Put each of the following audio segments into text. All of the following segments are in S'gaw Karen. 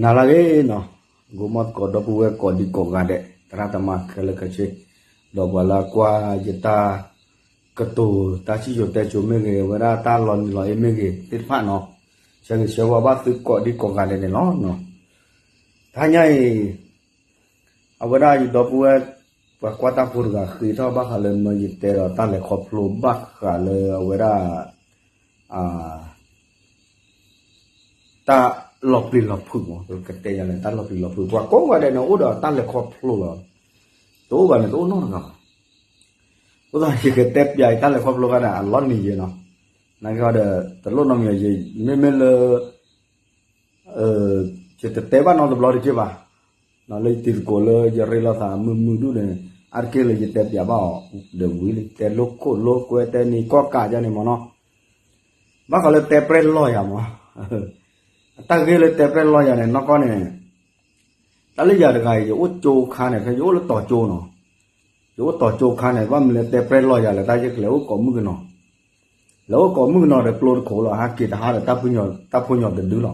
နၤလၢအဂ့ၤနီၤ, ဂိၤမီၢ်သကိးဒီပုၢ်ဝဲၢ်ကိးဒံကိးဂၤဒဲး သရၣ်သမါခဲလၢာ်ခဲဆ့, ဒီးပှၤလၢအကွၢ်ယတၢ်ကတိၤတၢ်စံၣ်စိၤတဲစိၤမ့ၢ်ဂ့ၤ, အဝဲဒၣ်တၢ်လီၤနံၤလီၤအ့မ့ၢ်ဂ့ၤသ့ၣ်တဖၣ်နီၤ, ဆၢဂ့ၤဆၢဝါဘၣ်သုကိးဒံကိးဂၤဒဲးန့ၣ်လီၤ. တဟါညါအံၤ အဝဲဒၣ်ယဒီပုၢ်ဝဲၢ် ပှၤကွၢ်တၢ်ဖိတဂၤဃ့ထီၣ်ဘၣ်ဃးလၢမၢယတဲဒီးတၢ်လဲၤခီဖျိဘၣ်ဃးလၢအဝဲဒၣ် တၢ်လီၤပျံၤလီၤဖုးမး, ကတဲယၤလဲၣ် တၢ်လီၤပျံၤလီၤဖုး, ပှၤကိးဂၤဒဲးန့ၣ် အိၣ်ဒီးတၢ်လဲၤခီဖျိလီၤ, တအိၣ်ဘၣ်န့ၣ် တအိၣ်နီတဂၤဘၣ်. အဃိသတးယကတဲပၠးအံၤ တၢ်လဲၤခီဖျိခါန့ၣ် အလီၢ်နံၤယဲနီၤ, နာ်က့ဒီး တလိၣ်နီတမံၤ, မ့မ့ၢ်လၢ ယတတဲဘၣ်နီတဘျီတက့ၢ်ဘၣ်, လၢယတံၤသကိးလၢယရ့လိာ်သးမုာ်မုာ်ဒူၣ်န့ၣ် အါတက့ၢ်လၢယတဲပၠးဘၣ်အီၤဒီးဝံၤလံ, တဲလိခိၣ်လိကွဲ တဲနံၤကီၢ်ကးယါန့ၣ်မးနီၤ, ဘၣ်ဃးလၢတဲပြဲၢ်လီၢ်ယၤမး, အတၢ်ဂ့ၢ်လၢတဲပြဲၢ်လီၢ်ယၤန့ၣ် နီၢ်ကီၢ်န့ၣ် တၢ်လၢယၤတဂၤအံၤ ယအိၣ်ကၠိခါန့ၣ် ဖဲယအိၣ်လၢတီၤကၠိနီၤ, ယအိၣ်တီၤကၠိခါန့ၣ် ဘၣ်မနုၤလၢတဲပြဲၢ်လီၢ်ယၤလဲၣ် တၢ်ယကလဲၤအိၣ်ကိးမုၣ်ကနီၤ, လဲၤအိၣ်ကိးမုၣ်ကနီၤဒီးကျိတခိးလီၤ, ဟးက့ၤတဟါဒီး တၢ်ဖိညီၤတဒုလီၤ,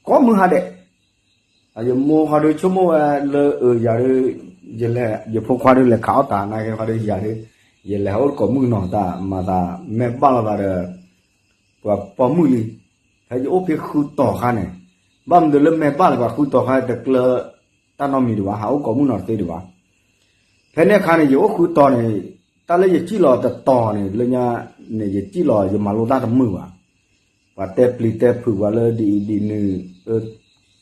ကိးမုၢ်ဟါဒဲး ယမိၢ်ဃီဒုးဆိကမိၣ်ဝဲလၢအယၤဒုး ယလဲၤ ယဖိခွါဒုးလဲၤခးအီၣ်တၢ် နာ်က့ဃီဒုးယၤဒုး ယလဲၤဟးအိၣ်ကိးမုၣ်ကနီၤတၢ် မၤသးမဲာ်ဘၣ်လိာ်သးဒီး ပှၤပိာ်မုၣ်လံ, ဖဲယအိၣ်ဖဲဃုတီၤခါန့ၣ် ဘၣ်မနုၤလၢမဲာ်ဘၣ်လၢပှၤဃုတီၤခါ တကျၢၤတၢ်နီတမံၤဒံးဘၣ် ဟးအိၣ်ကိးမုၣ်နီၤတသ့ဒံးဘၣ်. ဖဲန့ၣ်အခါန့ၣ် ယအိၣ်ဃုတီၤန့ၣ် တၢ်လၢယစံၣ်လီၤတတီၤန့ၣ် လၢညါန့ၣ် ယစံၣ်လီၤ ယမၤလိတၢ်တမုာ်ဘၣ်. ပှၤတဲပျံၤတဲဖုးပှၤလၢဒ်အံၤဒ်နုၤ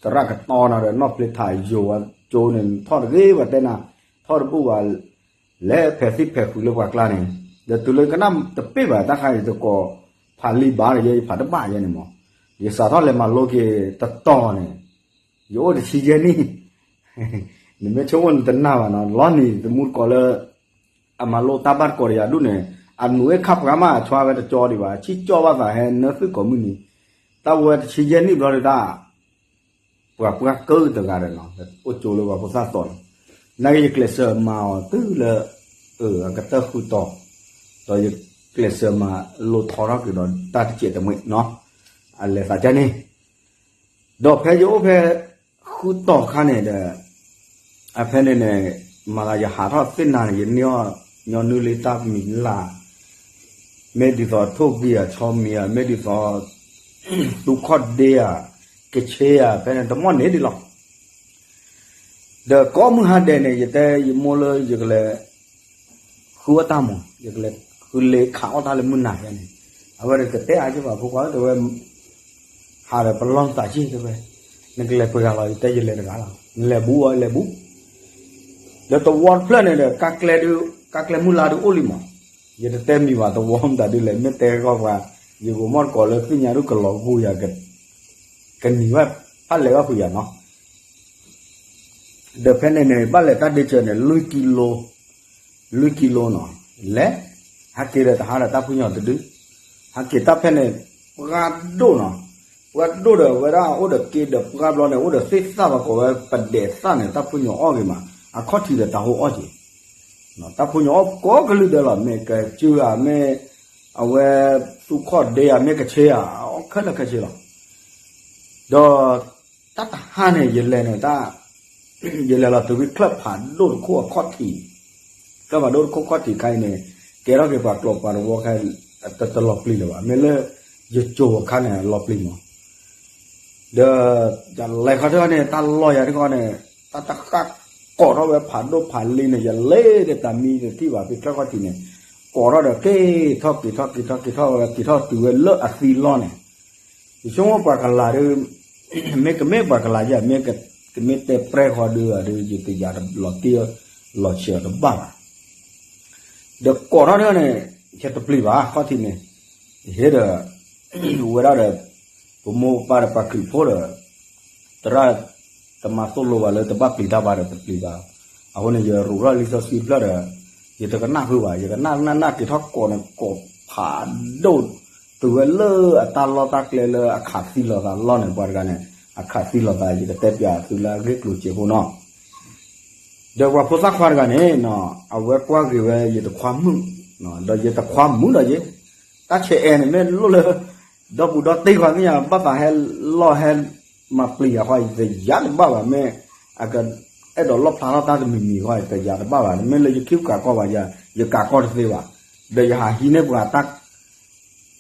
သရၣ်ကတီနၤဒီး နီၢ်ဖျ့ထးယိၤဝဲကၠိန့ၣ် ထီၣ်တဂ့ၤ ပှၤတဲနၤ ထီၣ်တဘူၣ်ဘၣ် လဲၤဖဲးသံၣ်ဖဲးဃုာ်လၢပှၤကျါန့ၣ် ဒီးတုၤလၢကနၣ်တပ့ၢ်ဘၣ် တၢ်ခါအံၤတကိး ဖးလံဘၣ်ဒီးယဲ ယဖးတဘၣ်ယဲန့ၣ်မး ယစးထီၣ်လဲၤမၤလိက့ၤတတီၤန့ၣ် ယအိၣ်တဆံယဲၢ်နံၣ် နမ့ၢ်ဆိကမိၣ်နတနာ်ဘၣ်နီၤ လီၤနံၤတမူတကိးလၢ အမၤလိတၢ်ဘၣ်တကိးတယၤဒူၣ်န့ၣ် အနူးအ့ၣ်ခါပှၤမးအဆွါဝဲတကၠီဒံးဘၣ် ဆံၣ်ကၠီဘၣ်သးဟဲနၢသုကိးမုၢ်နံၤ တၢ်ဝဲတဆံယဲၢ်နံၣ်ဘျီဒုးတၢ် ပှၤပှၢ်ကၢတဂၤဒီးနီၤ အိၣ်ကၠိလၢပှၤဖိသၣ်သီန့ၣ် နာ်က့ယကျဲးစၢးမၤအီၤတုၤလၢ အကတၢၢ်ဃုတီၤ ဒီးယကျဲးစၢးမၤလိထီထီၣ်က့ၤဒီးတၢ်တစဲးတမှဲးနီၤ အလဲၤသးကန့ၣ် ဒီးဖဲယအိၣ်ဖဲ ဃုတီၤခါန့ၣ်ဒီး အဖဲန့ၣ်န့ၣ် မၤသးယဟးထီၣ်သ့ၣ်နၤန့ၣ် ယန့ၢ်အီၣ်ညီနုၢ်လံတၢ်မံၤလၢ် မ့ၢ်ဒ်သိးထိၣ်ဂံၢ်ဧါ ဆီမံၤဧါ မ့ၢ်ဒ်သိး သူခီၣ်ဒ့ဧါ ကဆ့ဧါ ဖဲန့ၣ်တမီၢ်န့ၣ်ဒ်လီၤ. ဒီးကိးမုၢ်ဟါဒဲးန့ၣ် ယတဲယမိၢ်လၢယကလဲၤ ဃုအီၣ်တၢ်မး ယကလဲၤဃုလ့ခးအီၣ်တၢ်လၢမုၢ်နၤဖဲန့ၣ် အဝဲဒၣ်တတဲအါက့ဘၣ် ဖိခွါတဲဝဲ ဟးဒီးပလီၢ်သးက့ တဲဝဲ နကလဲၤပှဲၤဂၤလီၤ ယတဲယလဲၤတဂၤလီၤ နလဲၤဘူးအီၤလဲၤဘူး ဒီးသဝီတဖျၢၣ်န့ၣ်ဒီး ကါကျဲမုၢ်လါဒုးအိၣ်လံမး ယတတဲမံၤဘၣ် သဝီမတၤဒုးလဲၣ် မ့ၢ်တဲဃီပှၤ ယဂိၤမီၢ်တကိးလၢသ့ၣ်ညါဒုးကလီၤဂိၢ်ယၤ ကနံၤဝဲ ဖးလဲၤဘၣ်ဖုးယၤနီၤ ဒီးဖဲန့ၣ်န့ၣ် ဘၣ်လဲၤတၢ်ဒ့စၢၤန့ၣ် လွံၢ်ကံလိ လွံၢ်ကံလိနီၤ လဲၤ ဟဲက့ၤဒီးတဟါဒီးတၢ်ဖုၣ်ညီတဒု ဟဲက့ၤတၢ်ဖဲန့ၣ် ပှၢ်ဒိၣ်နီၤ ပှၢ်ဒိၣ်ဒီးဝဲဒၣ်အိၣ်ဒီးက့ဒီးပှၢ်ဘျီန့ၣ် အိၣ်ဒီးသ့ၣ်သၣ်ဘၣ်ကိးဝဲ ပဒဲးသၣ်န့ၣ် တၢ်ဖုၣ်ညီအီၣ်က့ၤမး အခီၣ်ထံးဒီးတၢ်ဟိအီၣ်က့ၤ တၢ်ဖုၣ်ညီအီၣ်ကိးကလုာ်ဒဲးလီၤ မ့ၢ်ကစၢ်ဧါ မ့ၢ်အဝဲ သူခီၣ်ဒ့ဧါ မ့ၢ်ကဆ့ဧါ အီၣ်ခဲလၢာ်ခဲဆ့လီၤ ဒီး တၢ်တဟါန့ၣ် ယလဲၤန့ၣ် တၢ် ယလဲၤလီၤတုၤဝံၤချၢၣ်ဖးဒိၣ်တခိၣ်အခီၣ်ထံး ချၢၣ်ဖးဒိၣ်တခိၣ်အခီၣ်ထံးခါအံၤန့ၣ် ကဲထီၣ်က့ၤပှၤကျိာ်ပှၤတဝီခဲ တလီၤပျံၤလၢၤဘၣ် မ့ၢ်လၢ ယကၠိၤအခါန့ၣ် လီၤပျံၤမး ဒီး ယလဲၤခီတၢ်န့ၣ် တၢ်လီၢ်ယၤတခီန့ၣ် တၢ်တဃၣ်ကိးထီၣ်ဝဲဖးဒိၣ်ဖးလံၤန့ၣ် ယလဲၤဒီးတၢ်မံတထံၣ်ဘၣ် ဖဲချၢၣ်ခီၣ်ထံးန့ၣ် ကိးထီၣ်ဒီးက့ၤထီၣ်က့ၤထီၣ်က့ၤထီၣ်က့ၤထီၣ်ဝဲ က့ၤထီၣ်တုၤဝဲလၢအသံလီၢ်န့ၣ် ယဆိကမိၣ်ပှၤကလၤဒီး မ့ၢ်ကမ့ၢ်ပှၤကလၤယဲ မ့ၢ်ကမ့ၢ်တဲပြဲၢ်ဃီဒုးဒီး ယတယာ်လီၤတံၢ်လီၤဆဲးအီၤတဘၣ်ဘၣ် ဒီးကိးထီၣ်န့ၣ် ယတပျံၤဘၣ် ခီၣ်ထံးန့ၣ် ယဟ့ၣ်ဒီး ဝဲဒၣ်ဒီး ပမိၢ်ပၢ်ဒီးပှၤခရံာ်ဖိဒီး သရၣ် တမၤသိၣ်လိဘၣ်လၢတဘၣ်ပျံၤတၢ်ဘၣ်ဒီးတပျံၤဘၣ်. အဃိန့ၣ် ယရူးထီၣ်လံာ်စီဆှံတဖျၢၣ်ဒီး ယတကနၣ်ဃုာ်ဘၣ်, ယကနၣ်နၢ်နၢ်က့ၤထီၣ်ကိးန့ၣ် ကိးဖးဒိၣ် တုၤဝဲလၢအတၢ်လီၢ်တၢ်ကျဲလၢအခးသံလိာ်သးလီၢ်န့ၣ် ပှၤတဂၤန့ၣ် အခးသံလိာ်သး ယကတဲပၠးသုလၢအဂ့ၢ်ကျိၤစဲးဖိနီၤ. ဒီးပှၤဖိသၣ်ခွါတဂၤန့ၣ် အဝဲကွၢ်က့ၤဝဲယတခွါမုၣ်, ဒီးယတခွါမုၣ်ဒီးယဲ, တၢ်ဆဲးအဲၣ်န့ၣ် မ့ၢ်လိၣ်လၢ ဒီပူၤဒီတ့ၢ်ခွါသ့ၣ်ညါ ဘၣ်သးဟဲလီၢ်ဟဲ မၤပျံၤယၤဃီ ယတယၤတဘၣ်ဘၣ် မ့ၢ်အကအဲၣ်ဒိးလီၣ်ဖျါထီၣ်တၢ်တမံၤမံၤဃီ ယတယၤတဘၣ်ဘၣ် မ့ၢ်လၢယခံကးကီဘၣ်ယၤ ယကးကီတသ့ဘၣ် ဒီးယဟးဟံးန့ၢ်ပှၤတၢ်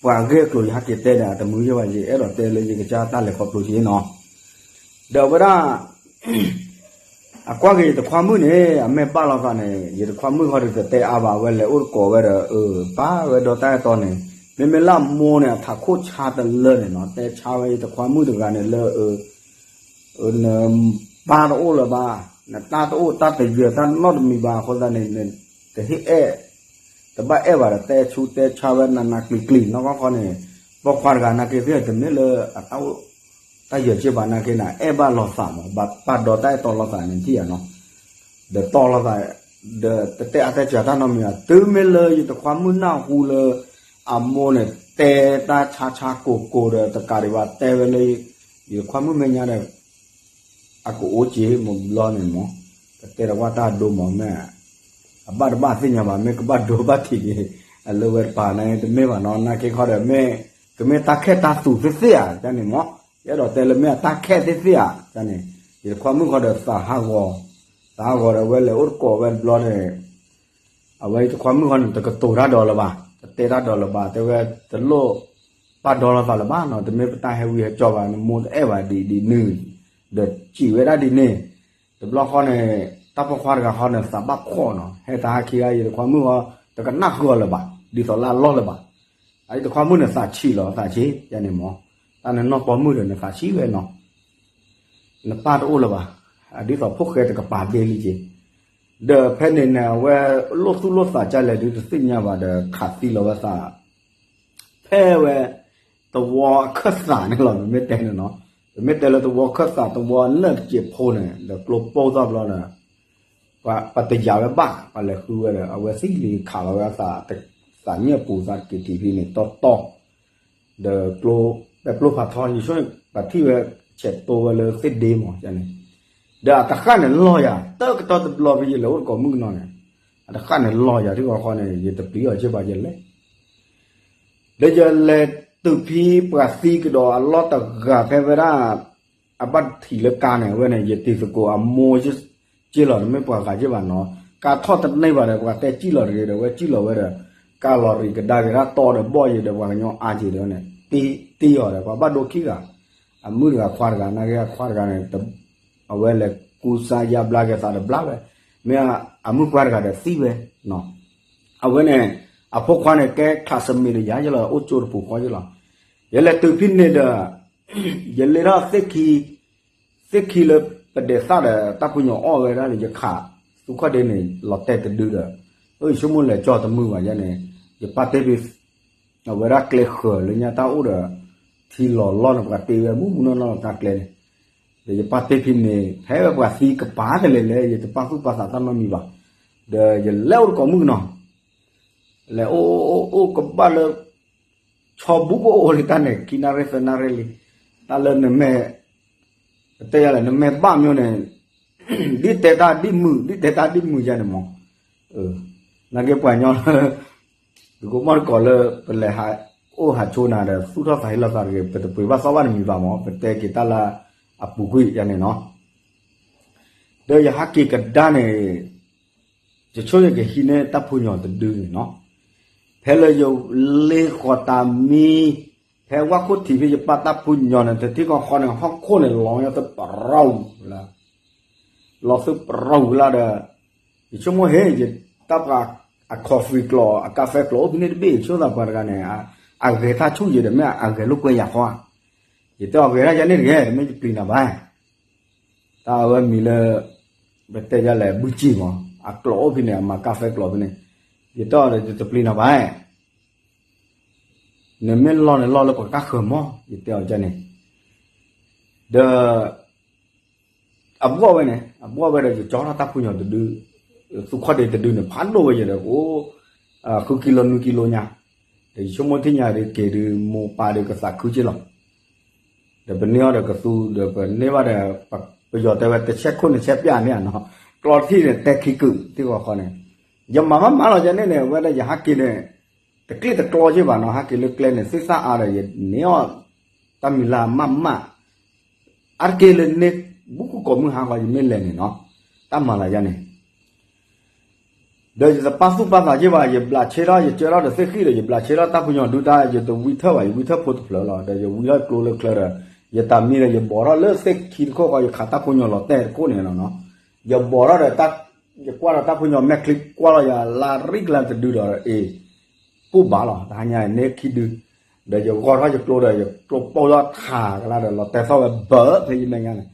ပှၤဂ့ၢ်အကျိၤယဟဲက့ၤတဲန့ၣ် အတမုာ်ယဲဘၣ် ယအဲၣ်ဒိးတဲလၢယကစၢ်တၢ်လဲၤခီဖျိက့နီၤ ဒီးအဝဲဒၣ် အကွၢ်က့ၤယတခွါမုၣ်န့ၣ် အမဲာ်ဘၣ်လိာ်သးန့ၣ် ယတခွါမုၣ်ဃီဒီးတတဲအါဘၣ် အဝဲလဲၤအိၣ်တကိးဝဲဒီး အပၢ်ဝဲဒီးတၢ်အဲၣ်တီန့ၣ် မ့မ့ၢ်လၢအမိၢ်န့ၣ် အထးခိၣ်ဆါတလၢန့ၣ်နီၤ တဲဆါဝဲယတခွါမုၣ်တဂၤန့ၣ်လၢ နပၢ်တအိၣ်လၢၤဘၣ် နတၢ်တအိၣ်တၢ်တယၢၤတၢ်နီတမံၤဘၣ်အဃိသတးန့ၣ် နတဟ့ၣ်အဲၣ် တဘၣ်အဲၣ်ဘၣ်ဒီးတဲဆူတဲဆါဝဲနးနးကျံၤကျံၤ နီၢ်ကီၢ်ခီန့ၣ် ပိာ်ခွါတဂၤနာ်က့သ့ၣ်တမ့ၢ်လၢအတၢ်အိၣ် တၢ်ယၢၤက့ဘၣ်နာ်က့န့ၣ် အဲၣ်ဘၣ်လိာ်သးမး ဘၣ်ပာ်ဒီးတၢ်အဲၣ်တီလိာ်သးန့ၣ်ထံၣ်ဧါနီၤ ဒီးတီလိာ်သး ဒီးတတဲအါတဲစှၤတၢ်နီတမံၤဘၣ် တုၤမ့ၢ်လၢယတခွါမုၣ်နၢ်ဟူလၢ အမိၢ်န့ၣ် တဲတၢ်ဆါဆါကိၤကိၤဒီးတကးဒံးဘၣ်တဲဝဲလၢ ယတခွါမုၣ်မဲာ်ညါဒီး အကအိၣ်က့ၤမ့ၢ်ဘျီန့ၣ်မး ပတဲတဝၢ်တၢ်ဒိမးမ့ၢ် အဘၣ်တဘၣ်သ့ၣ်ညါဘၣ် မ့ၢ်ကဘၣ်ဒိဘၣ်ထံးက့ၤ အလၢဝဲတပၤန့ၣ်တမ့ၢ်ဘၣ်နီၤ နာ်က့ခီဒီးမ့ၢ် ကမ့ၢ်တၢ်ခဲၣ်တၢ်သူးသ့ၣ်သ့ၣ်ဧါ ကန့ၣ်မး ယအဲၣ်ဒိးတဲလၢမ့ၢ်အတၢ်ခဲၣ်သ့ၣ်သ့ၣ်ဧါ ကန့ၣ် ယတခွါမုၣ်ဃီဒီးသးဟးဂီၤ သးဟးဂီၤဒီးအဝဲလဲၤအိၣ်တကိးဝဲတဘျီန့ၣ် အဝဲယတခွါမုၣ်ဃီန့ၣ် တကတိၤတၢ်ဒီးလၢၤဘၣ် တတဲတၢ်ဒီးလၢၤဘၣ် တဲဝဲတလိၣ် ပာ်ဒီလိာ်သးလၢၤဘၣ်နီၤ တမ့ၢ်ပတၢ်ဟဲဝံဟဲကၠီဘၣ် နမိၢ်တအဲၣ်ဘၣ်ဒ်ဒ်နုၤ ဒီးစံးဝဲဒၣ်ဒ်န့ၣ် တဘျီဃီန့ၣ် တၢ်ပိာ်ခွါတဂၤဃီန့ၣ် သးဘၣ်ဖှီၣ်နီၤ ဟဲတဟါခံဂၤ ယတခွါမုၣ်ဃီ တကနၣ်ဃုာ်အီၤလၢၤဘၣ် ဒ်သိးလၢအလီၢ်လၢၤဘၣ် အယတခွါမုၣ်န့ၣ်သးဆံးလီၤ သးဆံး ယန့ၣ်မး တၢ်နနီၢ်ပိာ်မုၣ်ဒီးနသးဆံးဝဲနီၤ နပၢ်တအိၣ်လၢၤဘၣ် အဒ်သိးဖိၣ်ဃဲတကပၤဘ့လံက့ၤ ဒီးဖဲန့ၣ်န့ၣ် အဝဲလိၣ်သူၣ်လိၣ်သးကလဲၣ်ဒုးတသ့ၣ်ညါဘၣ်ဒီး ခးသံလီၤဝဲသး ဖဲဝဲ သဝီအခၢၣ်သးန့ၣ်လီၤ ပမ့ၢ်တဲန့ၣ်နီၤ ပမ့ၢ်တဲလၢသဝီခၢၣ်သး သဝီလၢတစဲးဖိန့ၣ် ဒီးကျိပိၢ်သီၣ်ဘျီဒီး ပှၤတယာ်ဝဲဘၣ် ပှၤလဲၤဃုဝဲဒီး အဝဲသံလံခးလီၤဝဲအသး သးညၣ်ပူၤသးက့ၤထံးဖဲန့ၣ်တီတီ ဒီးကျိ ပဲကျိဖးထီ ယဆိကမိၣ်န့ၣ် ပှၤထံၣ်ဝဲ ဆဲးတိဝဲလၢသ့ၣ်ဒ့မးန့ၣ် ဒီးအတဃၣ်န့ၣ်လီၢ်ယၤ တၢ်ကတီၢ်တဘျီဖဲယလဲၤအိၣ်တကိးမုၣ်ကနီၤန့ၣ် အတဃၣ်န့ၣ်လီၢ်ယၤ ထံၣ်ဃီဃီန့ၣ် ယတပျံၤအီၤက့ဘၣ်ယလဲၤ ဒီးယလဲၤတုၤဖဲပှၤသံကဒီးအလီၢ်တဂၤဖဲဝဲဒၣ် အဘၣ်ထံးလၢကါန့ၣ် အဝဲန့ၣ် ယတံၤသကိးအမိၢ်က့လီၤ တမ့ၢ်ပှၤဂၤက့ဘၣ်နီၤ ကါထီၣ်တန့ၢ်ဘၣ်ဒီး ပှၤတဲကံၣ်လီၤတဂ့ၤဒီး အဝဲကံၣ်လီၤဝဲဒီး ကါလီၤရံးကဒါက့ၤတၢ်တီဒီးဘီၣ်ယံၤဒီး ပှၤကညီအါက့ၤဒီးန့ၣ် တ့အီၤဒီး ပှၤဘၣ်ဒိခံဂၤ အမုၣ်တဂၤခွါတဂၤ နာ်က့အခွါတဂၤန့ၣ် အဝဲလဲၤကူစါယါဘျါက့ၤသးတဘျါဝဲ မ့ၢ်အမုၣ်ခွါတဂၤဒီးသံဝဲ အဝဲန့ၣ် အဖိခွါန့ၣ် ကဲခးစမံးဒီးယၤယလီၤ အိၣ်ကၠိတပူၤဃီယလီၤ ယလဲၤတုၤဖဲန့ၣ်ဒီး ယလဲၤထီၣ်သ့ၣ်ခံ သ့ၣ်ခံလၢပဒဲးသၣ်ဒီး တၢ်ပူၤညီၤအီၣ်ဝဲဒၣ်န့ၣ် ယခး သူခီၣ်ဒ့န့ၣ် လီၤတဲာ်တဒုဒီး အၢ ယဆိကမိၣ်လဲၤကၠီတမုာ်ဘၣ်ယဲန့ၣ် ယပာ်တ့ၢ်ဖဲ အဝဲဒၣ်ကျဲဃၢၤလၢညါတၢ်အိၣ်ဒီး ထံလီၤလီၢ်န့ၣ် ပှၤတ့ဝဲမုၢ်မုၢ်နီၢ်နီၢ်တၢ်ကျဲန့ၣ် ဒီးယပာ်တ့ၢ်ဖဲန့ၣ် ဖဲပှၤသံကပၤတလဲၤလဲၤ ယတပာ်သူၣ်ပာ်သးတၢ်နီတမံၤဘၣ် ဒီးယလဲၤအိၣ်တကိးမုၣ်ကနီၤ လဲၤအိၣ်အိၣ်အိၣ်အိၣ်ကဘၣ်လၢ ဆီဘူကအိၣ်လံတၢ်န့ၣ် ခံနၣ်ရံၣ်သၢနၣ်ရံၣ်လံ တၢ်လၢနမဲာ် ပတဲယၤလဲၣ် နမဲာ်ဘၣ်မ့ၢ်န့ၣ် ဒ်တဲတၢ်ဒ်မုာ် ဒ်တဲတၢ်ဒ်မုာ်ယဲန့ၣ်မး နာ်က့ပှၤကညီလၢ ဒုးကမီၣ်တကိးလၢ ပလဲၤဟးအိၣ်ဟးဆိနၤဒီး သူၣ်ထီၣ်သးဟ့လီၤသးတဂ့ၤ ပတပှ့ၤဘၣ်သီဘၣ်တမံၤဘၣ်မး ပတဲက့ၤတၢ်လၢအပူၤကွံာ်ယဲန့ၣ်နီၤ ဒီးယဟးက့ၤကဒါန့ၣ် ယဆိကမိၣ်ယကဟံးန့ၢ်တၢ်ပူၤညီၤတဒုန့ၣ်နီၤ ဖဲလၢယလ့ဃီၤတၢ်မံ ဖဲဝၣ်ခိၣ်ထံးဖဲယပာ်တၢ်ပူၤညီၤန့ၣ် တထံၣ်ဃီဃီန့ၣ် ဟီၣ်ခိၣ်န့ၣ် လီၤသုပရီဝူၤလၢ လီၤသုပရီဝူၤလၢဒီး ယဆိကမိၣ်ဟ့ၣ် ယတၢ်ပှၤအ coffee ကျိး အ café ကျိးအိၣ်ဖဲန့ၣ်တဘ့ၣ် ယဆိသးပှၤတဂၤန့ၣ် အဂဲၤတၢ်ဆူၣ်ယံၤဒီး မ့ၢ်အဂဲၤလိာ်ကွဲယၤဃီဧါ ယတဲအီၤဂဲၤဒၣ်ယဲန့ၣ်တဂ့ၤ တမ့ၢ်ယပျံၤနၤဘၣ် တၢ်အဝဲမံၤလၢ ပတဲယၤလဲၣ် ဘုကံၢ်မး အကျိးအိၣ်ဖဲန့ၣ် အမၤ café ကျိးဖဲန့ၣ် ယတဲအီၤဒီး ယတပျံၤနၤဘၣ် နမ့ၢ်လီၢ်န့ၣ်လီၢ်လၢပှၤကါဃၢၤမး ယတဲအီၤကန့ၣ် ဒီး အဘှီၣ်ဝဲန့ၣ် အဘှီၣ်ဝဲဒီး ယကၠီထီၣ်တၢ်ပူၤညီၤတဒု သူခီၣ်ဒ့တဒုန့ၣ် ဖးဒိၣ်ဝဲယဲဒီး အိၣ် ဃုကံလိ နွံကံလိညါ ဒီးယဆိကမိၣ်ထံၣ်ညါဒီး က့ၤဒုး မိၢ်ပၢ်ဒီးကသးခုက့လီၤ ဒီးပန့ၢ်အီၤဒီးကသူ ဒီးပန့ၢ်ဘၣ်ဒီး ပယီၤတဲဝဲ တစ်ချက်ခုတ် နှစ်ချက်ပြတ် န့ၣ်နီၤ ကျီထံၣ်န့ၣ် တဲခံကုာ် ထံၣ်ဃီဃီန့ၣ် ယမၤမးမးလီၤယဲန့ၣ်န့ၣ် အဝဲဒၣ်ယဟးက့ၤန့ၣ် တကျ့ၣ်တကျီက့ဘၣ်နီၤ ဟးက့ၤလၢကျဲန့ၣ် သ့ၣ်သၣ်အါဒီး ယန့ၢ်အီၤ တၢ်မံၤလၢအမးမး အါတက့ၢ်လၢန့ၣ် ဘူးကကိးမုၢ်ဟါဃီ ယမ့ၢ်လဲၤန့ၣ်နီၤ, တၢ်မၤလၢယၤန့ၣ် ဒီးယတပာ်သူၣ်ပာ်သးက့ဘၣ်, ယဘျးဆ့ထီၣ် ယကၢထီၣ်ဒီးသ့ၣ်ဃံၣ်ဒီး ယဘျးဆ့ထီၣ်တၢ်ဖိညီဒုတၢ် ယတဝံထၢၣ်ဘၣ်, ယဝံထၢၣ်ဖိတဖျၢၣ်လီၤ. ဒီးယဝံထီၣ်ကျိလၢချၢဒီး ယတၢ်မံဒီး ယဘီးထီၣ်လၢသ့ၣ်ခံတခိၣ်ဃီ ယခးတၢ်ဖိညီလီၤတဲာ်တခိၣ်န့ၣ်နီၤ. ယဘီးထီၣ်ဒီး ယကွၢ်ဒီးတၢ်ဖိညီမဲာ်ချံကွၢ်လီၤယၤ လါရံၣ်ကလၢတဒုဒီး အ့ၣ် ပူၢ်ဘၣ်လီၤ, တဟါညါန့ၣ်ခံဒု, ဒီးယဂီၢ်ထီၣ်ယကျိဒီး ယကျိပိၢ်ထီၣ်ထးကလါဒီး လီၤတဲာ်သီၣ်ဝဲဘၢဖဲယမဲာ်ညါန့ၣ်,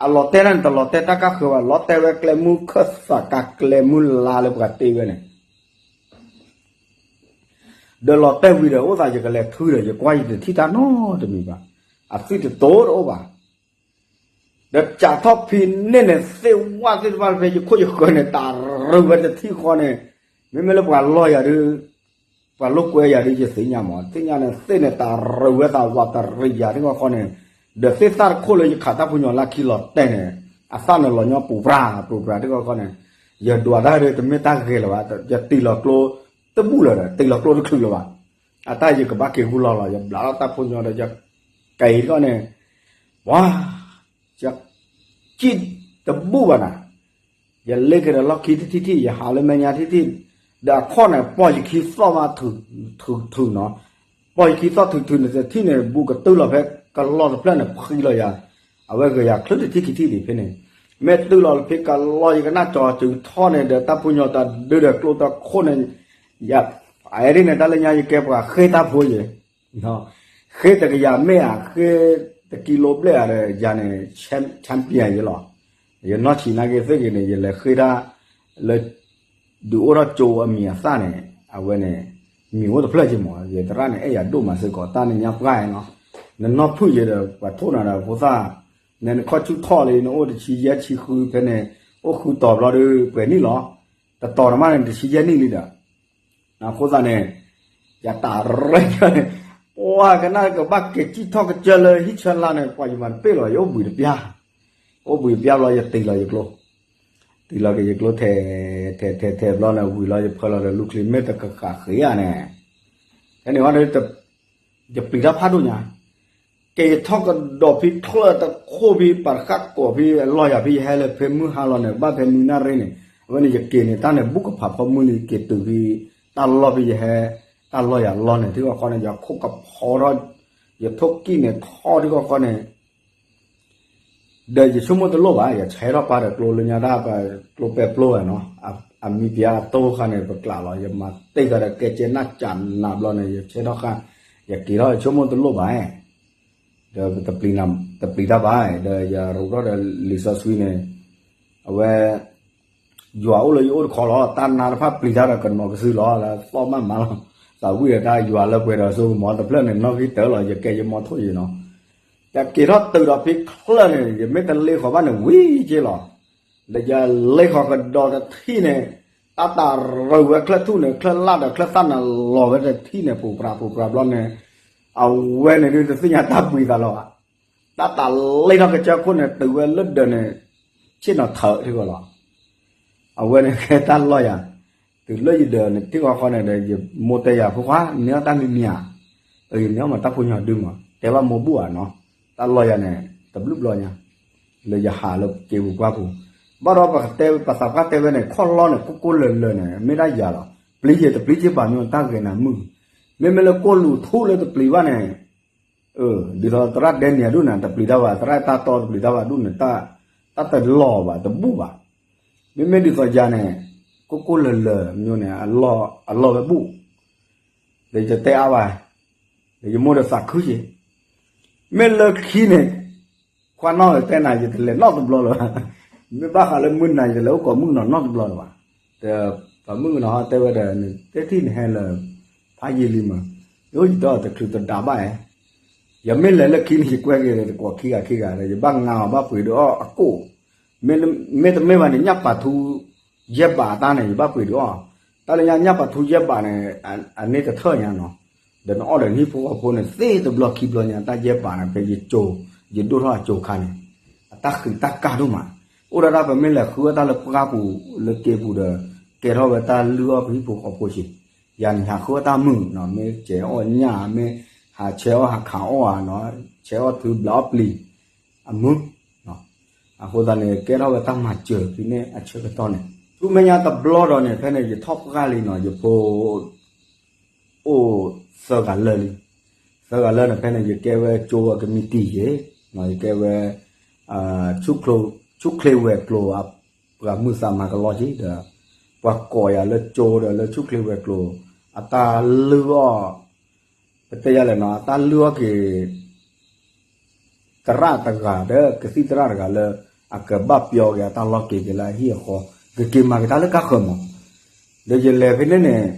အလီၤတဲာ်န့ၣ် တလီၤတဲာ်တၢ်ကါဃၢၤဘၣ်, လီၤတဲာ်ဝဲကျဲမုၢ်ခၢၣ်သးကါ ကျဲမုၢ်လါလၢပှၤတ့ဝဲန့ၣ် ဒီးလီၤတဲာ်ဝံၤဒီး အိၣ်သးယကလဲၤထုဒီး ယကွၢ်ယတထံၣ်တၢ်နီတမံၤဘၣ်, အသွံၣ်တတိၤတအိၣ်ဘၣ်. ဒီးကးထီၣ်ဖံးန့ၢ်န့ၣ် သ့ၣ်ဝၣ်သ့ၣ်တဖၣ်ဖဲယခိၣ်ယဃၢၤန့ၣ် တၢ်ရူၤဝဲတထံၣ်ဃီန့ၣ်, မ့မ့ၢ်လၢပှၤလီၢ်ယၤဒုး ပှၤလိာ်ကွဲယၤဒုး ယသ့ၣ်ညါမး, သ့ၣ်ညါန့ၣ် သ့ၣ်န့ၣ်တၢ်ရူၤဝဲသးဝးတရံးယၤထံၣ်ဃီဃီန့ၣ်, ဒီးသ့ၣ်သၣ်တခိၣ်လၢယခးတၢ်ဖိညီလၢခံလီၤတဲာ်န့ၣ်, အသၣ်န့ၣ်လီၤညီပူၤပြၤပူၤပြၤထံၣ်ဃီဃီန့ၣ်, ယဒွးတၢ်ဒုးတမ့ၢ်တၢ်ဂဲၤလၢၤဘၣ်, ယတံၢ်လီၤကျိတဘူၣ်လၢၤဒီး တံၢ်လီၤကျိတချုးလၢၤဘၣ်. အတၢ်ယကဘၣ်က့ၤဂူလီၤလီၤ ယဘျးထီၣ်တၢ်ဖိညီဒီး ယက့ၤထီၣ်န့ၣ်, ပှၤ ယကံၣ်တဘူၣ်ဘၣ်နၤ, ယလ့က့ၤဒီးလီၢ်ခံတထံၣ်ထံၣ် ယဟးလၢမဲာ်ညါထံၣ်ထံၣ်, ဒီးအခီၣ်န့ၣ် ပီၢ်ယခံသီၣ်မးထုးထုးနီၤ, ပီၢ်ယခံသီၣ်ထုးထုးန့ၣ် တထံၣ်န့ၣ် ဘူးကတုၤလီၤဖဲကလီၢ်တဖျၢၣ်န့ၣ် ဖှံလီၤယၤ, အဝဲဂဲၤယၤချုးတထံၣ်ခံထံၣ်လံဖဲန့ၣ်, မ့ၢ်တုၤလီၤဖဲကလီၢ်ယကနၣ်ကၠီၤစုၤထီၣ်န့ၣ်ဒီး တၢ်ဖိညီတၢ်ဒုးဒီးကျိတၢ်ခိၣ်န့ၣ်, ယ အအဲၣ်ဒ်န့ၣ် တၢ်လၢညါ ယကဲပှၤဃ့ၢ်တၢ်ဖိယဲ, ဃ့ၢ်တကယၤမ့ၢ်ဧါ ဃ့ၢ်တကံလိဘျဲၣ်ဧါဒီး ယၤန့ၣ် champion ယဲလီၤ. ယနီၢ်ဆံးနာ်က့သ့ၣ်ဂ့ၤန့ၣ် ယလဲၤဃ့ၢ်တၢ် လၢ ဒုးအိၣ်ထီၣ်ကၠိအမံၤအသၣ်န့ၣ် အဝဲန့ၣ် မံၤအိၣ်တဖျၢၣ်က့မး ယသရၣ်န့ၣ် အဲၣ်ယၤဒိၣ်မးစ့ၢ်ကီး တၢ်န့ၣ်ညါပှၢ်နီၤ, နနီၢ်ဖုၣ်ယဲဒီး ပှၤထိၣ်နၤဒီးဖိသၣ်, နနခီၣ်ဆူၣ်ထီၣ်လံ နအိၣ်တဆံယဲၢ်ဆံဃုဖဲန့ၣ် အိၣ်ဃုတီၤဘျီဒီး ပှဲၤနံၣ်လီၤ, တတီၤနမးန့ၣ် တဆံယဲၢ်နံၣ်လံဒီး အဃိသတးန့ၣ် ယတၢ်ရဲၣ်န့ၣ် ပှၤကနၣ်ကဘၣ်က့ၤစံၣ်ထီၣ်ကစၢၢ်လၢဟံၣ်ဆၢလါန့ၣ် ပှၤယမၤတပ့ၢ်လီၤ ယအိၣ်ဘှံးတပျၢ်, အိၣ်ဘှံးတပျၢ်ဘျီ ယတံၢ်လီၤယကျိ, တံၢ်လီၤက့ၤယကျိထဲး ထဲးထဲးထဲးဘျီန့ၣ် ဝံၤလီၤယဖၢလီၤဒီးလူချံ မ့ၢ်တကဃာ်ဃ့ဧါန့ၣ်, ဖဲန့ၣ်ဝံၤဒီး ယပျံၤတၢ်ဖးဒိၣ်ညါ, က့ၤထီၣ်ကဒီးဖဲချၢၣ်တခိၣ်ဖဲ ပာ်တဃၣ်ကိးဖဲအလီၢ်ယၤဖဲယဟဲလၢဖဲမုၢ်ဟါလီၤန့ၣ် ဘၣ်ဖဲနွံနၣ်ရ့န့ၣ် အဝဲန့ၣ် ယက့ၤန့ၣ် တၢ်န့ၣ် ဘူးကဖးဖီမုၢ်လံ က့ၤတုၤဖဲ တၢ်လီၢ်ဖဲယဟဲ တၢ်လီၢ်ယၤလီၢ်န့ၣ် ထံကီၢ်ခီန့ၣ် ယခိၣ်ကဖီထီၣ် ယထိၣ်ကံၣ်န့ၣ်ထီၣ်ထံကီၢ်ခီန့ၣ် ဒီးယဆိကမိၣ်တလိၣ်ဘၣ် ယဆဲးထီၣ်ပာ်ဒီးကျိလၢညါတၢ် ကျိပဲပျိဧါနီၤ, အမံၤပျါအတိၢ်ဃာ်န့ၣ် ပကျးလီၤ ယမၤတ့ၢ်ဃာ်ဒီးကဲကဲနၢ်ကၠးနးဘျီန့ၣ် ယဆဲးထီၣ်ဃာ် ယက့ၤထီၣ်ယဆိကမိၣ်တလိၣ်ဘၣ်, ဒီး တပျံၤတၢ်ဘၣ် ဒီးယရူးထီၣ်ဒီးလံာ်စီဆှံန့ၣ် အဝဲ ယွၤအိၣ်လၢယအိၣ်တခီလီၤ တၢ်နါတဖၣ်ပျံၤတၢ်ဒီးကနီၤကစုလီၤ လၢသီၣ်မးမးလီၤ သးဝံၣ်ဒီးတၢ်ယွၤလၢပှဲၤဒီးစိကမီၤတဖျၢၣ်န့ၣ် နီၣ်ဂံၢ်တၢၢ်လီၤ ယကဲယမီထိၣ်ယံၤနီၤ ယက့ၤထီၣ်တုၤဒီးဖဲချၢၣ်န့ၣ် ယမ့ၢ်တလ့ဃီၤဘၣ်န့ၣ် ဝံၤက့လီၤ ဒီးယလဲၤဃီၤကဒီးတထံၣ်န့ၣ် တၢ်တၢ်ရူၤဝဲချၢၣ်ထူၣ်န့ၣ် ချၢၣ်လၣ်ဒီးချၢၣ်သၣ်န့ၣ်လီၤဝဲတထံၣ်န့ၣ် ပူၤပြးပူၤပြးဘျီန့ၣ် အဝဲန့ၣ်ဒုးတသ့ၣ်ညါတၢ်ဘှံးသးလီၤဘၣ် တၢ်တၢ်လ့ထီၣ်ကစၢၢ်ခိၣ်န့ၣ် တုၤဝဲလၢဒၢးန့ၣ် ဆ့ၣ်နီၤထၢးထံကီၢ်လီၤ အဝဲန့ၣ်ကဲတၢ်လီၢ်ယၤ တုၤလၢယဒၢးန့ၣ်ထံကီၢ်ဃီန့ၣ်ဒီး ယမိၢ်တဲယၤ ဖိခွါ နအီၣ်တၢ်မံၤမံၤဧါ, အၢ ယမ့ၢ်အီၣ်မးတၢ်ဖိညီဒုမး တဲဘၣ်မိၢ်ဘူၣ်ဧါနီၤ, တၢ်လီၢ်ယၤန့ၣ် တဘျုးဘျီညါ လၢယဟးလၢက့ပူၤပှၢ်ပူၤ, ဘၣ်ဒီးပကတဲပသးပှၢ်တဲဝဲန့ၣ် ခီၣ်လီၢ်န့ၣ် ကိၢ်ကိၢ်လၢၤလၢၤန့ၣ် မ့ၢ်ဒၣ်ယၤလီၤ, ပျံၤယဲၢ်တပျံၤက့ဘၣ်မ့ၢ်တၢ်ဂ့ၤနၤမုၢ်, မ့မ့ၢ်လၢကိၢ်လူၤထူလၢတပျံၤဘၣ်န့ၣ် အၢ ဒ်သိးသရၣ်ဒဲနံၤအဒိၣ်န့ၣ် တပျံၤတၢ်ဘၣ် သရၣ်တၢ်တီတပျံၤတၢ်ဘၣ်ဒိၣ်န့ၣ် တၢ်တလီၤဘၣ် တဘူၣ်ဘၣ်, မ့မ့ၢ်ဒ်သိးယၤန့ၣ် ကိၢ်ကိၢ်လၢၤလၢၤမ့ၢ်န့ၣ် အလီၢ်ဝဲဘူၣ်, ဒီးယတဲအါဘၣ်, ဒီးယမိၢ်ဒီးသးခုက့ၤ, မ့ၢ်လၢခံန့ၣ် ခွါနီၢ်ဧၢ တဲနၤ ယတလဲၤနီတဘျီလၢၤဘၣ်, မ့ၢ်ဘၣ်ဃးလၢမုၢ်နၤ ယတလဲၤအိၣ်ကိးမုၢ်နီၤနီတဘျီလၢၤဘၣ်, ဒီးပှၤမုၣ်ကနီၤတဲဝဲဒီး နတဲထံၣ်နဟဲလၢ ဖးယံာ်လံမး, ယအိၣ်ယဒီးတချုးတဒါဘၣ်ဧါ, ယမ့ၢ်လဲၤလၢခံန့ၣ် ယကွဲက့ၤဒီးတကိးခံဂၤခံဂၤဒီး ယဘၣ်ငါအီၤဘၣ်ပှ့ၤဒုးအီၣ်အကိၣ်, မ့တမ့ၢ်ဘၣ်န့ၣ် ညၣ်ပာ်ထူ ယဲၢ်ဘးအတၢ်န့ၣ် ယဘၣ်ပှ့ၤဒုးအီၣ်, တၢ်လၢညါညၣ်ပာ်ထူယဲၢ်ဘးန့ၣ် အန့ၣ်တထၢၣ်ညါနီၤ, ဒီးနအီၣ်ဒီးနဟံၣ်ဖိဃီဖိန့ၣ် သ့တဘျီခံဘျီညါ တၢ်ယဲၢ်ဘးန့ၣ် ဖဲယကၠိၤ ယဒိၣ်ထီၣ်အကၠိၤခါန့ၣ် အတၢ်ဃံးတၢ်ကၢ်ဒိၣ်မး, အိၣ်ဒၣ်တၢ်ပမ့ၢ်လဲၤဃုအီၣ်တၢ်လၢပှၢ်ပူၤ လၢက့ပူၤဒီး ကဲထီၣ်ဝဲတၢ်လုၢ်အီၣ်ပဟံၣ်ဖိဃီဖိဆံး, ယၤန့ၣ်ဟးဃုအီၣ်တၢ်မုာ်နီၤ မ့ၢ်စဲးအီၣ်ညၣ် မ့ၢ်ဟးဆဲးအီၣ်ဟးခးအီၣ်ဧါနီၤ, ဆဲးအီၣ်ထုဘျးအီၣ်ပျံၤ အမုာ်, အဃိသတးန့ၣ် ကဲထီၣ်ဝဲတၢ်မၤစၢၤဖဲန့ၣ်အဆၢကတီၢ်န့ၣ် ဆူမဲာ်ညါတဘျီဒီးန့ၣ် ဖဲန့ၣ် ယထီၣ်ပှၢ်လံနီၤ ယဖိ အိၣ်သၢဂၤလၢာ်လံ, သၢဂၤလၢာ်န့ၣ် ဖဲန့ၣ် ယကဲဝဲကၠိအကမံးတံာ်ယ့ၣ်, ယကဲဝဲ ဆူၣ်ချ့ဝဲၤကျိၤအပှၤမုၢ်သးမၤကလီက့ၤဒီး ပှၤကိးယၤလၢကၠိဒီးလၢဆူၣ်ချ့ဝဲၤကျိၤ အတၢ်လုၢ်အီၣ် ပတဲယၤလဲၣ်နီၤ အတၢ်လုၢ်အီၣ်က့ၤ သရၣ်တဂၤဒီးကသံၣ်သရၣ်တဂၤလၢ အကဘၣ်ပျီက့ၤအတၢ်လီၤက့ၤက့ၤလၢအဟံၣ်အဃီ ကက့ၤမၤက့ၤတၢ်လၢကါဃၢၤမး, ဒီးယလဲၤဖဲန့ၣ်န့ၣ်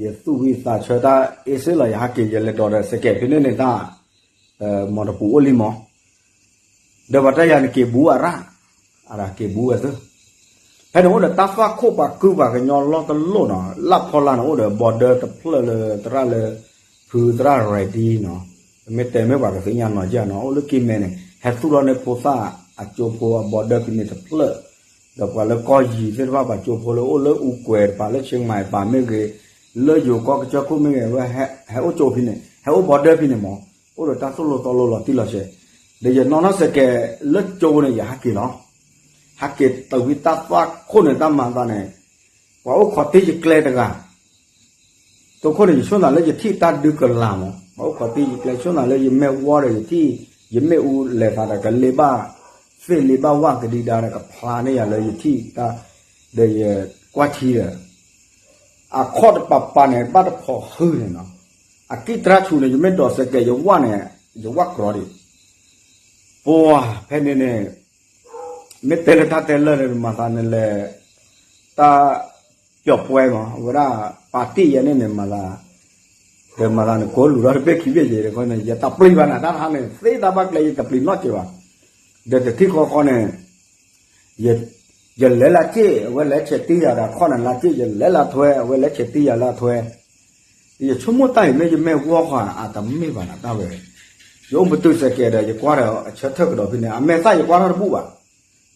ယသူၣ်ဝံသးဆၢတၢ်အ့စ့လီၤ ယဟးက့ၤ ယလဲၤဒိးဒီးစဲးကဲးဖဲန့ၣ်န့ၣ်တၢ် မီတပူၤအိၣ်လံမး ဒီးပှၤတဲယၤန့ၣ်က့ၤဘူးအရၣ်, အက့ၤဘူးဝဲသ့ၣ်, ဖဲန့ၣ်အိၣ်ဒီးတၢ်သွၣ်ခိၣ်ပှၤကုၢ်ပှၤကညီလီၢ်တလီၢ်နီၤ, လၢဖီလာ်န့ၣ်အိၣ်ဒီး border တဖျၢၣ်လၢသရၣ်လၢ ဖုသရၣ် ready နီၤ, မ့ၢ်တဲမ့ၢ်ပှၤကသ့ၣ်ညါနီၤယဲၢ်နီၤ, အိၣ်လၢကံၢ်မဲန့ၣ် ဟဲသူၣ်ထီၣ်န့ၢ်ဖိသၣ်အကၠိဖိအ border ဖဲန့ၣ်တဖျၢၣ်, ဒီးပှၤလၢကီၢ်ယံၤသ့ၣ်တဖၣ်ပှၤကၠိဖိလၢအိၣ်လၢအူကွဲၤတဖၣ်လၢဆ့မၤတဖၣ်မ့ၢ်ဂ့ၤ, လၢယိၤကီၢ်ကစၢၢ်ခိၣ်မ့ၢ်ဂ့ၤ ဝဲဟဲအိၣ်ကၠိဖဲန့ၣ် ဟဲအိၣ် border ဖဲန့ၣ်မး, အိၣ်ဒီးတၢ်သိၣ်လိသီလိလီၤတံၢ်လီၤဆဲး, ဒီးယနီၣ်ထီၣ်စဲးကဲးလၢကၠိန့ၣ် ယဟးက့ၤလီၤ ဟဲက့ၤတုၤဝံတၢ်သွၣ်ခိၣ်န့ၣ်တၢ်မၤသးန့ၣ်, ပှၤအိၣ်ခိးတ့ၢ်ယကျဲတဂၤ, တိခိၣ်န့ၣ် ယဆိကမိၣ်လၢယထံၣ်တၢ်ဒုးကလၤမး, ပှၤအိၣ်ခိးတ့ၢ်ယကျဲ ဆိကမိၣ်လၢယမ့ၢ်ဝီဒီးယထံၣ်, ယမ့ၣ်အူလဲၤသးဒီးကလ့ဘၣ်သ့ၣ်လ့ဘၣ်ဝၣ်ကဒံဒါဒီးကဖျါန့ၢ်ယၤလၢယထံၣ်တၢ်, ဒီးယကွၢ်ထံဒီး အခီၣ်တပၤပၤန့ၣ် ဘၣ်တဖိးဟုန့ၣ်နီၤ, အကံၢ်တြၢ်ဆူၣ်န့ၣ် ယမ့ၢ်ဒိးစဲးကဲး ယဝၣ်န့ၣ် ယဝၣ်ကြီဒံး, ပှၤဖဲန့ၣ်န့ၣ် မ့ၢ်တဲလၢတၢ်တဲလၢာ်န့ၣ် မၤသးန့ၣ်လဲၣ်, တၢ်ပျီၣ်ပှဲၤမး အဝဲဒၣ် ပာ်တ့ၢ်ယဲန့ၣ်န့ၣ် မၤသး, ဒီးမၤသးန့ၣ် ကိးလူၤထီၣ်တဘ့ၣ်ခံဘ့ၣ်ယဲၤတခီန့ၣ် ယတပျံၤဘၣ်နၤတၢ်တခါန့ၣ် သ့တၢ်ဘၣ်ကျဲ ယတပျံၤနီတစဲးဘၣ်, ဒီးတထံၣ်ဃီဃီန့ၣ် ယလဲၤလၢစ့ၣ် အဝဲလဲၤဆဲးတ့ၢ်ယၤဒီးအခီၣ်န့ၣ်လၢစ့ၣ် ယလဲၤလၢထွဲ အဝဲလဲၤဆဲးတ့ၢ်ယၤလၢထွဲ, ယဆိကမိၣ်တၢ်အံၤမ့ၢ်ယမ့ၢ်ဝီဃီ အတမ့ၢ်ဘၣ်နၤတၢ်ဝဲ, ယအိၣ်ပတုာ်စဲးကဲးဒီး ယကွၢ်ဒီးအဆၢထၢၣ်ကဒီးဖဲန့ၣ် အမဲာ်သၣ်ယကွၢ်ထီၣ်တဘူၣ်ဘၣ်,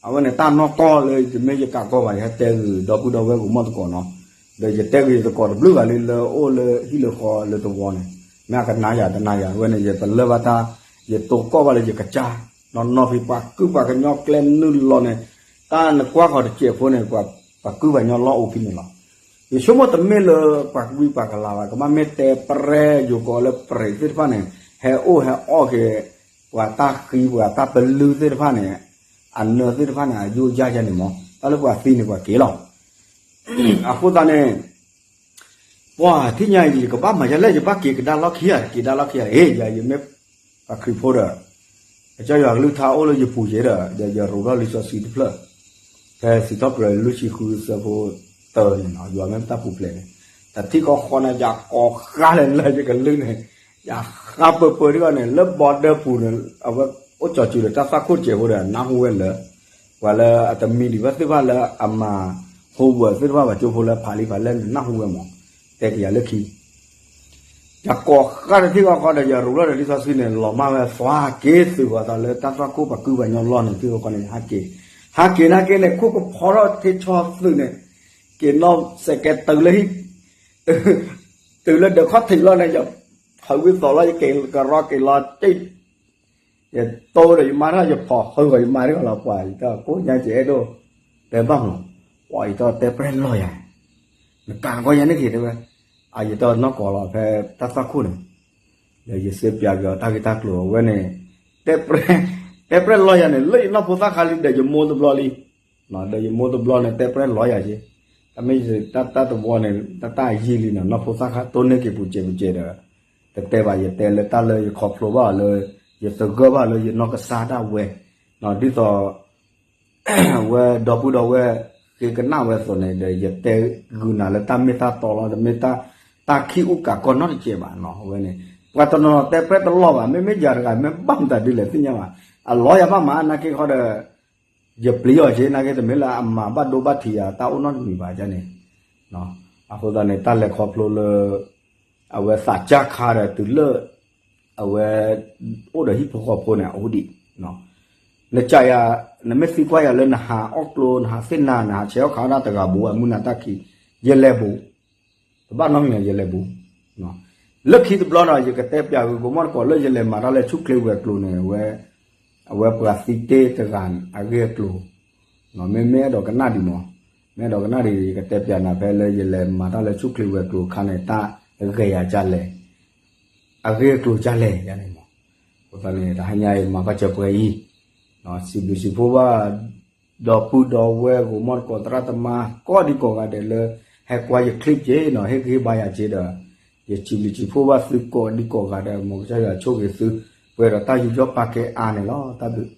အဝဲန့ၣ်တၢ်နီၢ်ကီၢ်လၢတမ့ၢ်ယကးကီဘၣ် ယဟဲတဲဂ့ၤဒီပုၢ်ဒီဝဲၢ်ကမီၣ်သကိးနီၤ, ဒီးယတဲဂ့ၤယသကိးတဘျုးဂၤလံလၢအိၣ်လၢဟံၣ်လၢဃီလၢသဝီန့ၣ်, မ့ၢ်အကနၣ်ယၤတနၣ်ယၤ အဝဲန့ၣ် ယတလၢဘၣ်တၢ်, ယတိၤကီၢ်ဘၣ်လၢယကစၢ်, နီၢ်နီၢ်ဖဲပှၤကုၢ်ပှၤကညီကျဲနုာ်လီၤန့ၣ်, တၢ်နကွၢ်ဃီၤတစဲးဖိန့ၣ် ပှၤကုၢ်ပှၤကညီလီၢ်အိၣ်ဖဲန့ၣ်လီၤ, ယဆိကမိၣ်တမ့ၢ်လၢပှၤကဝံပှၤကလၤဘၣ် ကဘၣ်မ့ၢ်တဲပရဲယိၤကီးလၢပရံးသ့ၣ်တဖၣ်န့ၣ်, ဟဲအိၣ်ဟဲအီၣ်က့ၤ ပှၤတၢ်ဃံပှၤတၢ်ပလုၢ်သ့ၣ်တဖၣ်န့ၣ်, အနၢသ့ၣ်တဖၣ်န့ၣ် အယိၣ်ယၢ်ယဲန့ၣ်မး တၢ်လၢပှၤသံန့ၣ်ပှၤက့ၤလီၤ, အဃိသတးန့ၣ် ပှၤထံၣ်ညါအံၤ ယကဘၣ်မၤယဲလဲၣ် ယဘၣ်က့ၤကဒါလီၢ်ခံဂၤ က့ၤဒါလီၢ်ခံဂၤ အ့ ယၤယမ့ၢ်ပှၤခရံာ်ဖိဒီး ကစၢ်ယွၤကလုၢ်ကထါအိၣ်လၢယပူၤယဲဒီး ဒီးယရိးထီၣ်လံာ်စီဆှံတဖျၢၣ်, ဖဲစံးထီၣ်ပတြၢၤလွံၢ်ဆံဃုဆၢဖိတၢန့ၣ်နီၤ ယွၤမ့ၢ်ပတၢ်ပူၤဖျဲးန့ၣ်, တထံၣ်ဃီဃီန့ၣ် ယကိးဃါလဲၣ်လၢယကလုၢ်န့ၣ်, ယဃါပၢပၢဒံးအီၤန့ၣ် လၢ border ပူၤန့ၣ် အဝဲအိၣ်ကၠီၤစူၤဒီးတၢ်သွၣ်ခိၣ်စဲးဖိဒီး နၢ်ဟူဝဲလၢ ပှၤလၢအတမံၤဒံးဘၣ်သ့ၣ်တဖၣ်လၢအမၤဟူဝဲသ့ၣ်တဖၣ်ပှၤကၠိဖိလၢအဖးလံဖးလဲၢ်န့ၣ် နၢ်ဟူဝဲမး, တဲကယၤလၢခံ ယကိးဃါတထံၣ်ဃီဃီဒီး ယရိးထီၣ်ဒီးလံာ်စီဆှံန့ၣ် လီၤမၢ်ဝဲ သွါက့ၤသုးဃီၤသးလၢတၢ်သွၣ်ခိၣ်ပှၤကုၢ်ပှၤကညီလီၢ်န့ၣ် ထံၣ်ဃီဃီန့ၣ် ယဟးက့ၤ, ဟးက့ၤနာ်က့န့ၣ် ခိၣ်ကဖီထီၣ်ထံဆီသုးန့ၣ်, က့ၤနီၣ်စဲးကဲးတုၤလၢဟံၣ်, တုၤလၢဒၢးခီၣ်ထံးလီၤန့ၣ် ယဟးဝံသီးလီၤ ယက့ၤကရီက့ၤလီၤတ့ၢ် ယတိဒီးယမါထီၣ် ယဖီၣ်ဃုာ်ဃီၤယမါထီၣ်လီၤ ပှၤယတကိၣ်ညါကအဲၣ်ဒိၣ် တဲဘၣ်မး, ပှၤယတတဲပြဲၢ်လီၤယၤ, နကးကီယၤန့ၣ်က့ၤတဲဝဲ, အယတနီၢ်ကီၢ်လီၤဖဲတၢ်သွၣ်ခိၣ်န့ၣ်, ဒီးယစ့ပၠးက့ၤအီၤတၢ်ဂ့ၢ်တၢ်ကျိၤအဝဲန့ၣ်, တဲ, တဲပြဲၢ်လီၤယၤန့ၣ် လၢယနီၢ်ဖိသၣ်ခါလံဒီးယမိၢ်တဘျီလံ ဒီးယမိၢ်တဘျီန့ၣ် တဲပြဲၢ်လီၤယၤက့ၤ, တၢ်မ့ၢ်တၢ်တဝီန့ၣ် တၢ်တၢ်ယံာ်လံနီၤ နီၢ်ဖိသၣ်ခါတိၢ်န့ၢ်က့ၤပူၤစဲးပူၤစဲးဒီး, တတဲဘၣ် ယတဲလၢတၢ်လၢယခီဖျိဘၣ်အီၤလၢ ယသဂၢၢ်ဘၣ်လၢယနီၢ်ကစၢ်ဒၣ်ဝဲ, ဒ်သိး ဝဲဒီပုၢ်ဒီဝဲၢ်ဃ့ကနၣ်ဝဲအသိးန့ၣ်ဒီး ယတဲဂုာ်နၤလၢတၢ်မ့ၢ်တၢ်တီလီၤ တမ့ၢ်တၢ်ခံအူကးကီၢ်နီတစဲးဘၣ်နီၤ အဝဲန့ၣ်, ပှၤတနီၤနီၤတဲပြဲၢ်တလီၤဘၣ် မ့မ့ၢ်ယၤတဂၤမ့ၢ်ဘၣ်မတၤဒ်လဲၣ်သ့ၣ်ညါဘၣ်, အလီၤယၤဘၣ်မးနာ်က့ခီဒီး ယပျံၤအီၤက့ၤ နာ်က့တမ့ၢ်လၢအမၤဘၣ်ဒိဘၣ်ထံးယၤတၢ်အိၣ်နီတမံၤဘၣ်န့ၣ်, အဃိသတးန့ၣ် တၢ်လဲၤခီဖျိလၢ အဝဲသးစၢ်ခါဒီးတုၤလၢ အဝဲ အိၣ်ဒီးဟံၣ်ဖိဃီဖိန့ၣ် အအိၣ်ဒံး, နကးယၤ နမ့ၢ်သံကွၢ်ယၤလၢနဟးအီၣ်ကျိ နဟးသ့ၣ်နၤ နဟးဆဲးအီၣ်ခးဒၣ်တဂၤဘူး အမုၢ်နၤတၢ်ခံ ယလဲၤဘူး, တဘၣ်နီတမံၤ ယလဲၤဘူး လၢခံတဘျီဒီး ယကတဲပျးဂ့ၤ ကမီၣ်တကိးလၢယလဲၤမၤတၢ်လၢဆူၣ်ချ့ဝဲၤကျိၤန့ၣ် အဝဲ အဝဲပှၤသံတ့ၢ်တဂၤအဂ့ၢ်အကျိၤ, မ့မ့ၢ်အဲၣ်ဒိးကနၣ်ဒံးမး, မ့ၢ်အဲၣ်ဒိးကနၣ်ဒံး ယကတဲပျးနၤဖဲလၢယလဲၤမၤတၢ်လၢဆူၣ်ချ့ဝဲၤကျိၤအခါန့ၣ် တၢ်ဂဲၤယၤဒ်လဲၣ်, အဂ့ၢ်အကျိၤဒ်လဲၣ်ယၤန့ၣ်မး. အဃိသတးန့ၣ် တဟါညါအံၤမၤဘၣ်စၢၤပှဲၤအံၤ, စံးဘျုးစံးဖှိၣ်ဘၣ် ဒီပုၢ်ဒီဝဲၢ် ဂိၤမီၢ်သကိးသရၣ်သမါ ကိးဒံကိးဂၤဒဲးလၢ ဟဲကွၢ်ယ clip က့ၤနီၤ ဟ့ၣ်ဂံၢ်ဟ့ၣ်ဘါယၤက့ၤဒီး ယစံးဘျုးစံးဖှိၣ်ဘၣ်သုကိးဒံကိးဂၤဒဲး မ်ကစၢ်ယွၤဆိၣ်ဂ့ၤသု ပှဲၤဒီးတၢ်ယူးယီၣ်ပာ်ကဲအါန့ၣ်လီၤ. တၢ်ဘျုး